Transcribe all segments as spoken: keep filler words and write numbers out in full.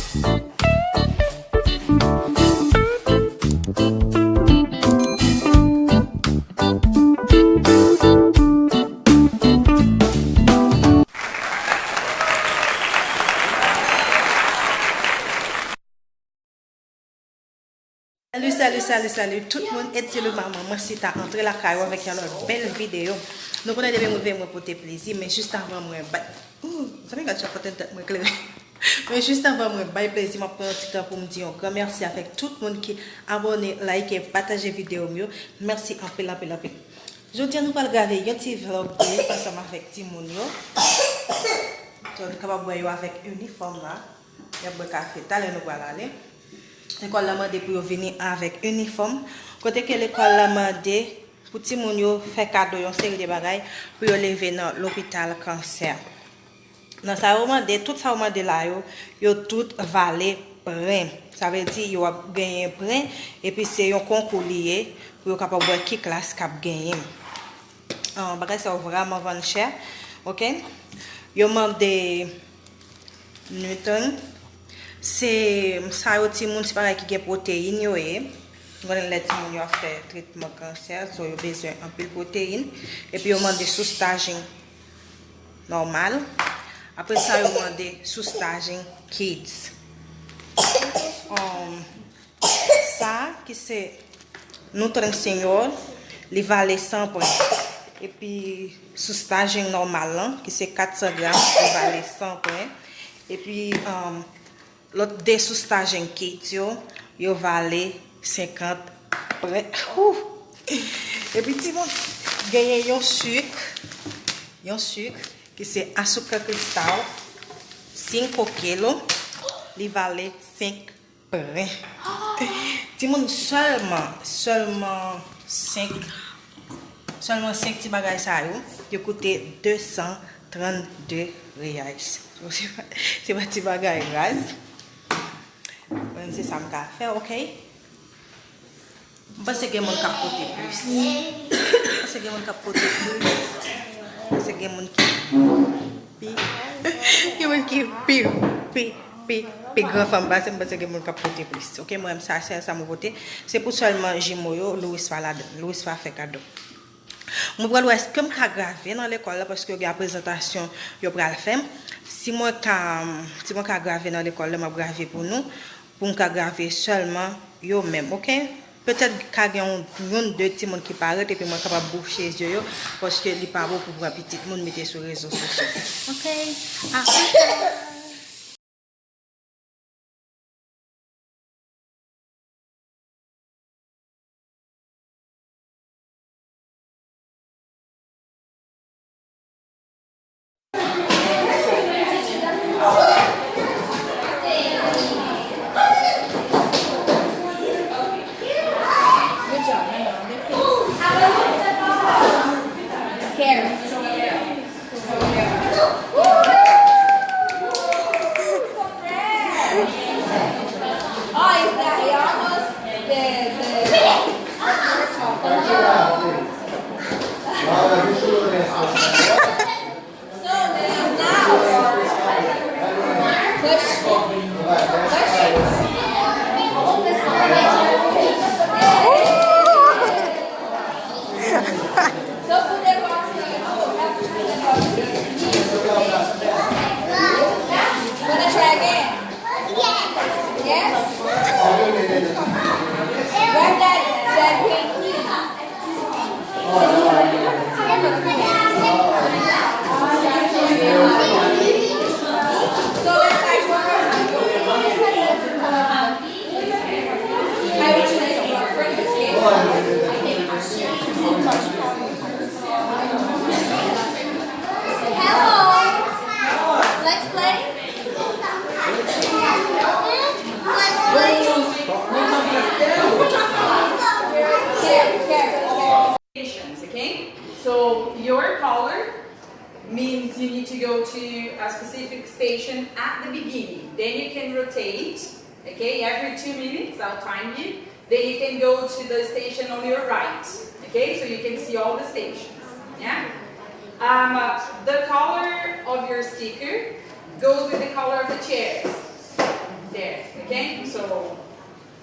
Salut, salut, salut, salut tout moun. Et c'est le maman Mansita antre lakay ou avèk yon lòt bèl videyo. Nou konnen depi m rive mwen pote plezi, men jis avan mwen bay. Ooh, sa mwen gad chak kote tèt mwen klere. Men jis avan mwen bay plezi, m ap pran yon ti tan pou m di yon gran mèsi avèk tout moun ki abòne, like, pataje videyo m yo. Mèsi anpil, anpil, anpil. Jodi a nou pral grave yon ti vlog de ansanm avèk timoun yo. So, nou kapab wè yo avèk inifòm la. Y ap bwè kafe, talè nou pral ale. Lekòl la mande pou yo vini avèk inifòm. Kote ke lekòl la mande pou timoun yo fè kado yon seri de bagay pou yo leve nan lopital kansè. Nan sa yo mande, tout sa yo mande la yo, yo tout vale pwen. Sa vle di yo ap genyen pwen, epi se yon konkou li ye pou yo kapab wè ki klas k ap genyen. Ah, bagay sa yo vrèman vann chè, oke? Yo mande Nutri, se sa yo timoun, se bagay ki gen pwoteyin yo ye. Nou konnen lè timoun yo ap fè tretman kansè, so yo bezwen anpil pwoteyin. Epi yo mande Soustajin nòmal. Apre sa, yo mande Soustajin Kids. Um, Sa ki se Nutri Senior, li vale san pwen. Epi Soustajin nòmal lan, ki se kat san gram, li vale san pwen. Epi, um, lòt de Soustajin Kids yo, yo vale senkant pwen. Ooh! Epi timoun, genyen yon sik, yon sik ki se asukre kristal, sinku kilo, li vale senk pwen. Timoun, sèlman, sèlman senk, sèlman senk ti bagay sa yo, yo koute de san trannde reais. Se pa, se pa ti bagay raz. Mwen, se sa m ka fè, oke? M panse gen moun k ap pote plis. M panse gen moun k ap pote plis. M panse gen moun ki pi, gen moun ki pi, pi, pi, pi gran fanm pase m. M panse gen moun k ap pote plis. Oke, mwen, sa, se sa m pote. Se pou sèlman jimo yo, Louis pa ladan. Louis pa fè kado. Mwen pral wè èske m ka grave nan lekòl la, paske yo gen prezantasyon yo pral fè. Si mwen ka, si mwen ka grave nan lekòl la, m ap grave pou nou, pou m ka grave sèlman yo menm, oke? Petèt ka gen yon, youn, de timoun ki parèt, epi mwen kapab bouche zye yo, paske li pa bon pou pran pitit moun mete sou rezo sosyo. Oke? A plis ta! Wanna try again? Yes? Grab that, that pink. Hello. Let's play. Let's play. Share, share, share. Stations, okay? So your color means you need to go to a specific station at the beginning. Then you can rotate, okay? Every two minutes, I'll time you. Then you can go to the station on your right, okay? So you can see all the stations, yeah? Um, uh, the color of your sticker goes with the color of the chairs. There, okay? So,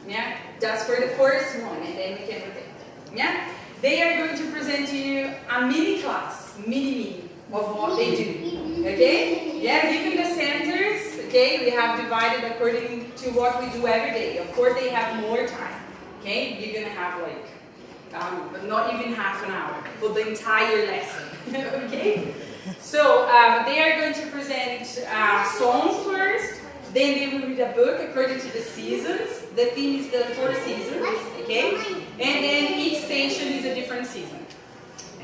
yeah, that's for the first one, and then we can repeat. Yeah? They are going to present to you a mini class, mini mini, of what they do. Okay? Yes, even the centers, okay, we have divided according to what we do every day. Of course, they have more time. Okay? You're gonna have like um, but not even half an hour for the entire lesson. Okay? So um, they are going to present a song first, then they will read a book according to the seasons. The theme is the four seasons, okay? And then each station is a different season.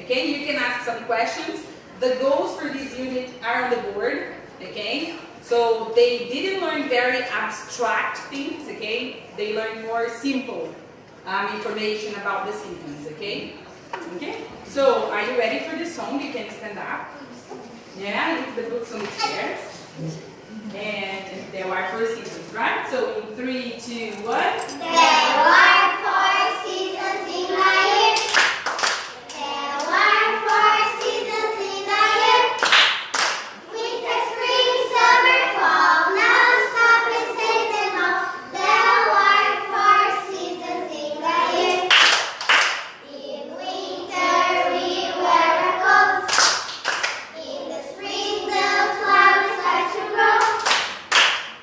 Okay, you can ask some questions. The goals for this unit are on the board, okay? So they didn't learn very abstract things, okay? They learned more simple um, information about the seasons, okay? Okay? So, are you ready for the song? You can stand up. Yeah, leave the books on the chairs. And there are four seasons, right? So, in three, two, one. There are four seasons in the year. There are four seasons in the year. Winter, spring, summer, fall. Now stop and say them all. There are four seasons in the year. In winter we wear a coat. In the spring the flowers start to grow.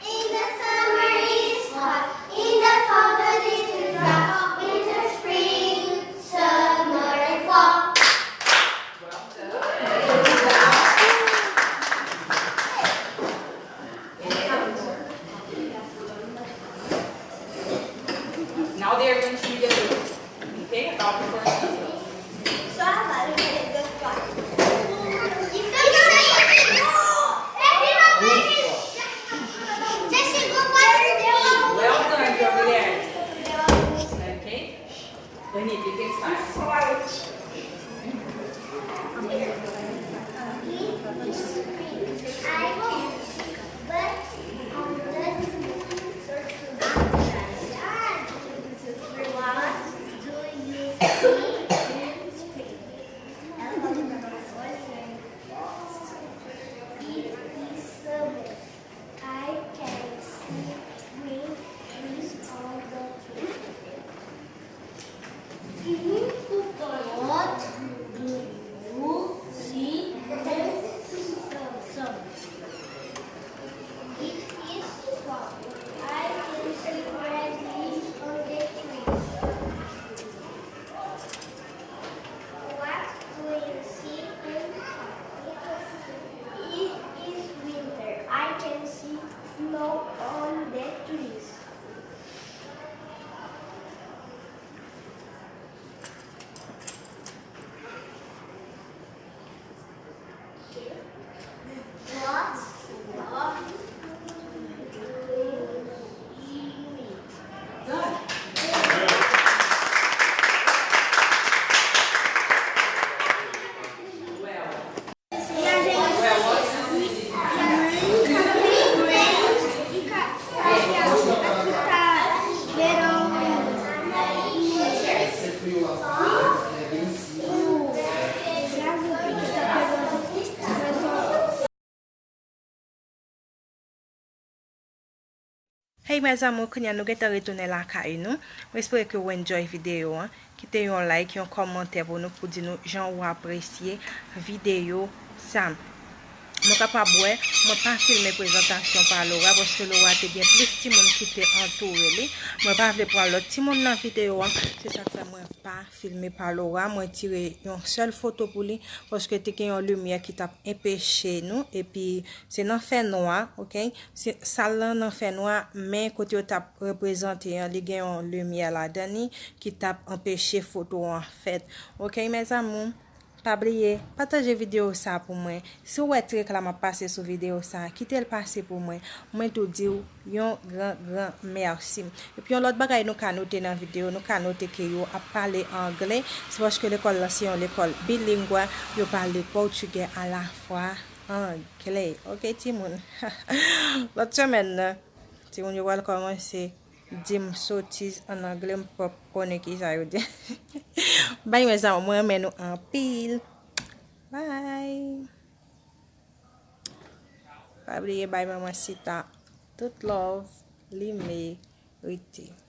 In the summer it's hot. In the fall the leaves drop. Winter, spring, summer and fall. Now they are going to read a book, okay, about the four seasons. Well done, Gabriel. Okay. Lenny, begin silence. What do you see in spring? It is summer. I can see green leaves on the tree. What do you see in summer? It is fall. I can see red leaves on the trees. What do you see in fall? It is winter. I can see snow on the trees. Hey mes amours, kounye a nou gentan retounen lakay nou. Mwen espere ke w enjoy videyo an. Kite yon like, yon kòmantè pou nou, pou di nou jan ou apresye videyo sa. Nou kapab wè, mwen pa filme prezantasyon pa Laura, paske Laura te gen plis timoun ki te antoure li. Mwen pa vle pran lòt timoun nan videyo an, se sa k fè mwen pa filme pa Laura. Mwen tire yon sèl foto pou li, paske te gen yon limyè ki t ap enpeche nou, epi se nan fènwa, ok? Se, sal lan nan fènwa, men kote yo t ap reprezante an, li gen yon limyè ladan li ki t ap anpeche foto an fèt. Ok, mes amours, pa bliye, pataje videyo sa pou mwen. Si w wè ti reklam ap pase sou videyo sa, kite l pase pou mwen. Mwen tou di w yon gran, gran mèsi. Epi yon lòt bagay nou ka note nan videyo, nou ka note ke yo ap pale angle. Se paske lekòl lan se yon lekòl bilingwa, yo pale pòtigè alafwa angle. Ok, timoun? Lòt semèn nan, timoun yo pral kòmanse di m sotiz an angle, m p ap konnen kisa yo di. Bye, mes amours, mwen renmen nou anpil. Bye. Pa bliye bay manman Sita tout love. li merite.